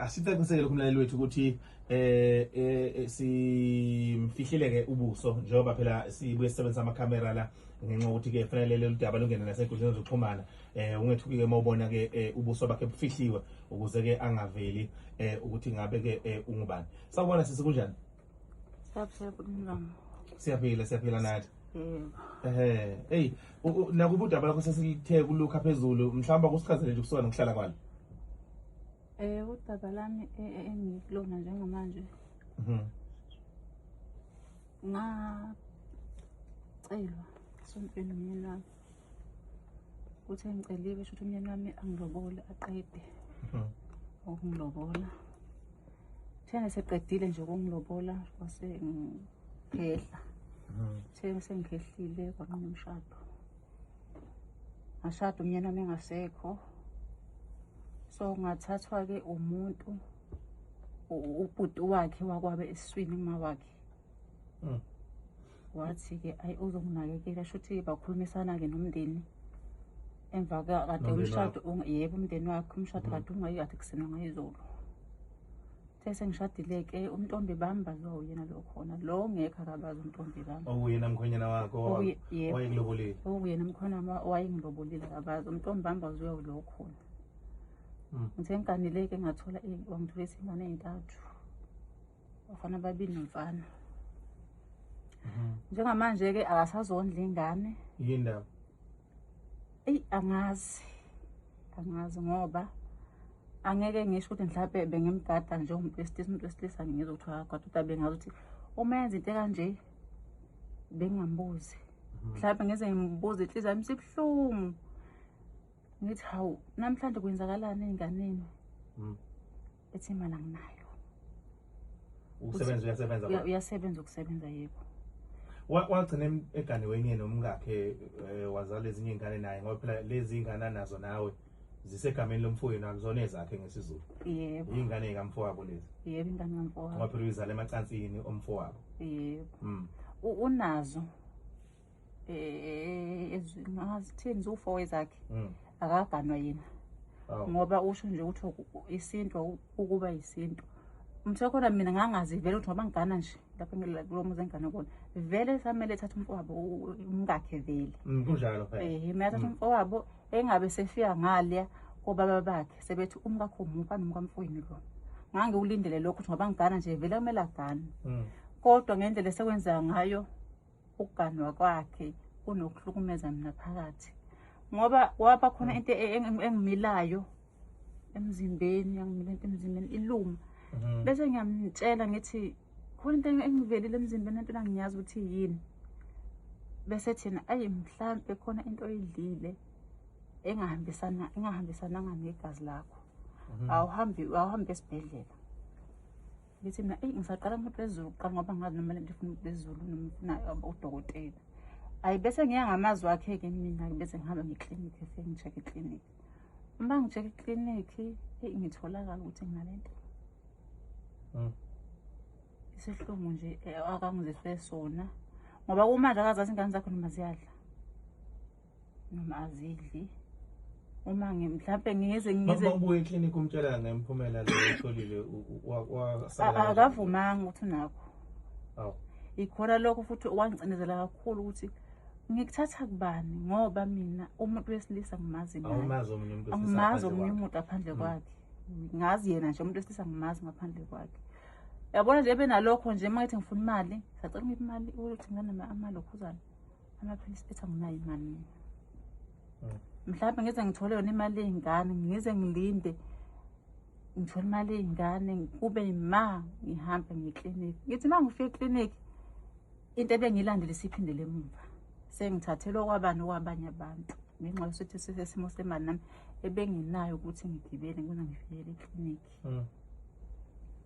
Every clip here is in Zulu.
Asicaciseke lokhu umlaleli wethu ukuthi simfihlile ke ubuso, njengoba phela sibuye sisebenzisa amakhamera la ngenxa yokuthi ke fanele lolu daba lungene nasenkundleni zokuxhumana. Ungethuki ke uma ubona ke ubuso bakhe bufihliwe ukuze ke angaveli ukuthi ngabe ke ungubani. Sawubona sisi, kunjani? Siyaphila. Siyaphila, siyaphila nathi. Yebo. Hey, nakuba udaba lakho sesilithe kulukha phezulu, mhlawumbe akusichazele nje kusuka nokuhlala kwalo. Udaba lami engikulona njengamanje. Ngacelwa esontweni umyeni wami. Kuthe ngiceliwe, sho ukuthi umyeni wami angilobole aqede ukungilobola. Thena seqedile nje ukungilobola, kwase ngikhehla. Thena sengikhehlile, kwanquma umshado. Ngashada umyeni wami engasekho. So ngathathwa-ke umuntu, ubhuti wakhe wakwabe esiswini uma wakhe. Wathi-ke ayi uzonginakekela, shuthi bakhulumisana-ke nomndeni. Emva kade Nomndeni umshado, yebo, umndeni wakhe, umshado kade ungayikade kusinwa ngayizolo. Sengishadile-ke, umntombi bami baziwa uyena lo khona, lo ngekho akabazi umntombi bami. Okuyena mkhwenyana wakho Yebo. owayekulobolile. Okuyena mkhona owayengilobolile akabazi, umntombi bami baziwa lo khona. Ngithe ngiganile-ke, ngathola wangitholisa iy'ngane ey'ntathu, abafana ababili nomfana. Njengamanje-ke akasazondla iy'ngane. Yini ndaba? Eyi, angazi, angazi, ngoba angeke ngisho ukuthi mhlampe bengimgada njengomuntu wesilisa. Umuntu wesilisa ngizwe ukuthi akagada, kodwa bengazi ukuthi uma yenza into ekanje bengingambuzi. Mhlampe ngize ngimbuze inhliziyo yami isibuhlungu, ngithi hawu, namhlanje kwenzakalani ey'nganeni? Ethi imali anginayo. Ukusebenza uyasebenza kodwa? Uyasebenza, ukusebenza yebo. Wagcina eganiweni yena nomkakhe, wazala ezinye iy'ngane naye, ngoba phela lezi iy'ngane anazo nawe zisegameni lomfowenu, akuzona ezakhe ngesiZulu. Yebo. Iy'ngane y'kamfowabo lezi. Yebo, ingane kamfowabo. Ngoba phela uyizala emacansini omfowabo. Yebo. Unazo ngazithini, ziwu-four ezakhe. Akaganwa yena. Ngoba usho nje ukuthi isintu ukuba isintu. Umthetho khona mina ngangazi vele ukuthi ngoba ngigana nje lapho kulo muzi engigana kona, vele samele ethathe umfowabo, umkakhe vele. Kunjalo phela. Mina athatha umfowabo, engabe sefika ngaliya kobaba bakhe sebethi umkakho umupha nomkamfowenu lo. Ngangiwulindele lokho ukuthi ngoba ngigana nje vele kumele agane. Kodwa ngendlela esekwenza ngayo ukuganwa kwakhe kunokuhlukumeza mina phakathi, ngoba kwaba khona into engimilayo emzimbeni, yangimila into emzimbeni iluma. Bese ngiyamtshela ngithi khona into engivelile emzimbeni, into angiyazi ukuthi yini. Bese thina ayi mhlambe khona into oyidlile engahambisananga negazi lakho. Awuhambi esibhedlela. Ngithi mina eyi ngisaqala umuntu wezulu kuqala, ngoba ngazi noma lento ifuna umuntu wezulu noma ifuna udokotela. Ayi bese ngiya ngamazwi akhe-ke mina, bese ngihamba ngeklinikhi, efike ngi-check eklinikhi. Uma ngi-check eklinikhi, eyi ngitholakala ukuthi nginalento. Isihlungu nje akangizise sona, ngoba kumanje akazazi ingane zakhe noma ziyadla noma azidli. Uma mhlampe ngize ngize Uma ubuye eklinikhi umtshela ngemphumela le oyitholile, wasala kanjani? Akavumanga ukuthi unakho. Awu. Ikhona lokho futhi owangicinezela kakhulu ukuthi ngikuthatha kubani, ngoba mina umuntu wesilisa ngimazi naye. Awumazi omunye umuntu wesilisa Angimazi ngaphandle omunye kwakhe. umuntu ngaphandle kwakhe. Ngazi yena nje umuntu wesilisa ngimazi ngaphandle kwakhe. Yabona nje benalokho nje, uma ngithi ngifuna imali, sacela ungiphe imali ukuthi ngane amalokhuzana amaphilisi, ethi anginayo imali mina. Mhlawumbe ngize ngithole yona imali yey'ngane, ngize ngilinde ngithole imali yey'ngane, kube ma ngihambe ngiye eklinikhi. Ngithi uma ngifika eklinikhi, into ebengiyilandele isiphindele emuva, sengithathelwa okwabani, okwabanye abantu, ngenxa yokuthi sesimo semali nami ebengenayo ukuthi ngigibele ngize ngifikele eklinikhi.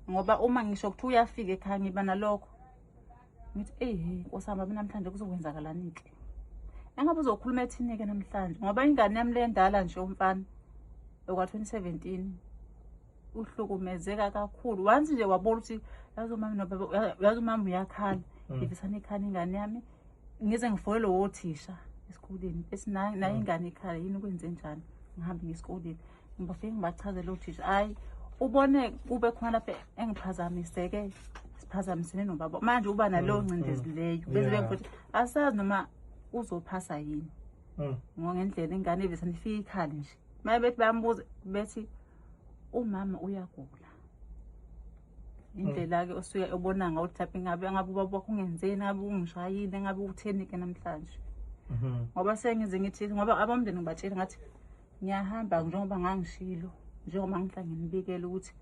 Ngoba uma ngisho kuthiwa uyafika ekhaya, ngiba nalokho ngithi eyi nkosi yami, namhlanje kuzokwenzakalani-ke, engabe uzokhuluma ethini-ke namhlanje, ngoba ingane yami le endala nje, umfana okwa-2017, uhlukumezeka kakhulu. Once nje wabona ukuthi yazi umama nobaba, yazi umama uyakhala, ivisana ikhala ingane yami, ngize ngifonele wothisha esikoleni, bese nayo ingane ikhala, yini kwenze njani, ngihambe ngesikoleni, ngibafike ngibachazele othisha, hhayi Ubone kube khona lapho engiphazamiseke, siphazamisene nobaba. Manje uba naleyo ngcindezi leyo, bese bengithi asazi noma uzophasa yini. Ngoba ngendlela ingane ivesane ifike ikhale nje. Maye bethi bayambuza bethi umama uyagula. Indlela-ke osuke obona ngawo ukuthi mhlawumbe ngabe ngabe ubaba wakho ungenzeni, ngabe ungishayile, ngabe utheni-ke namhlanje. Ngoba sengize ngithi, ngoba abomndeni ngibatshela ngathi ngiyahamba njengoba ngangishilo, njengoba ngihlala nginibikela ukuthi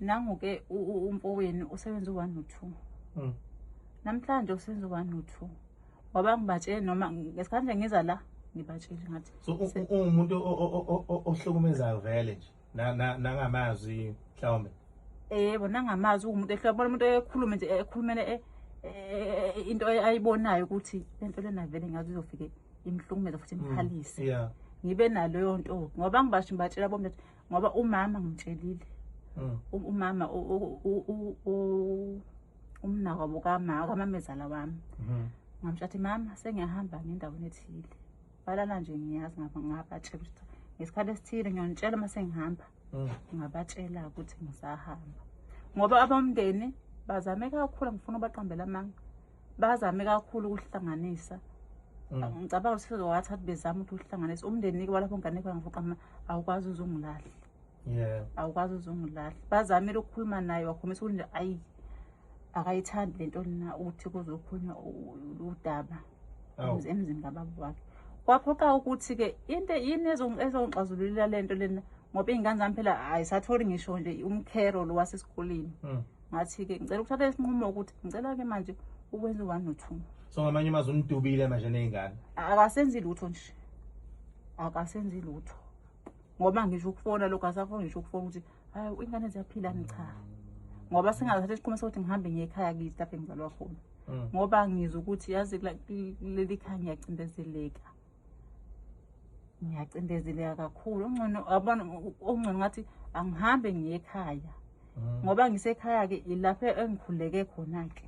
nangu-ke umfowenu usebenza u-1 no-2. Namhlanje usebenza u-1 no-2. Ngoba ngibatshele noma ngesikhathi nje ngiza la ngibatshele ngathi So ungumuntu ohlukumezayo vele nje nangamazwi mhlawumbe. Yebo, nangamazwi umuntu ehlobona umuntu ekhulume nje, ekhulumele into ayibonayo ukuthi lento lena vele ngazi izofike imhlukumeze futhi imkhalise. Ngibe naleyo nto ngoba ngibasho ngibatshela bomntu ngoba umama ngitshelile. Umama umnakwabo kamamezala wami. Ngamtshela ukuthi mama sengiyahamba ngendaweni ethile. Balala nje ngiyazi ngabatshela ukuthi ngesikhathi esithile ngiyonitshela uma sengihamba. Ngabatshela ukuthi ngisahamba. Ngoba abomndeni bazame kakhulu, ngifuna ubaqambela amanga. Bazame kakhulu ukuhlanganisa. Ngicabanga ukuthi sizowathatha bezama ukuthi uhlanganise umndeni ke walapho ngane khona ngifuqa ama awukwazi uzongilahla. Awukwazi uzongilahla. Bazamile ukukhuluma naye wakhombisa ukuthi nje ayi akayithandi lento lena uthi kuzokhulunywa udaba emzini kababa wakhe. Kwaphoqa ukuthi ke into yini ezongixazululela lento lena ngoba iy'ngane zami phela ayisatholi ngisho nje umkhero lo wasesikoleni. Ngathi ke ngicela ukuthatha isinqumo ukuthi ngicela ke manje ukwenza u-1 no-2. So ngamanye amazwi unidubile manje ney'ngane. Akasenzi lutho nje. Akasenzi lutho. Ngoba ngisho ukufona lokho asafuni ngisho ukufona ukuthi hayi ingane ziyaphila ni cha. Ngoba singathatha isinqumo sokuthi ngihambe ngiye ekhaya kithi lapho engizalwa khona. Ngoba ngizwa ukuthi yazi kuleli khaya ngiyacindezeleka. Ngiyacindezeleka kakhulu. Ongcono yabona ongcono ngathi angihambe ngiye ekhaya. Ngoba ngisekhaya ke ilapho engikhuleke khona ke.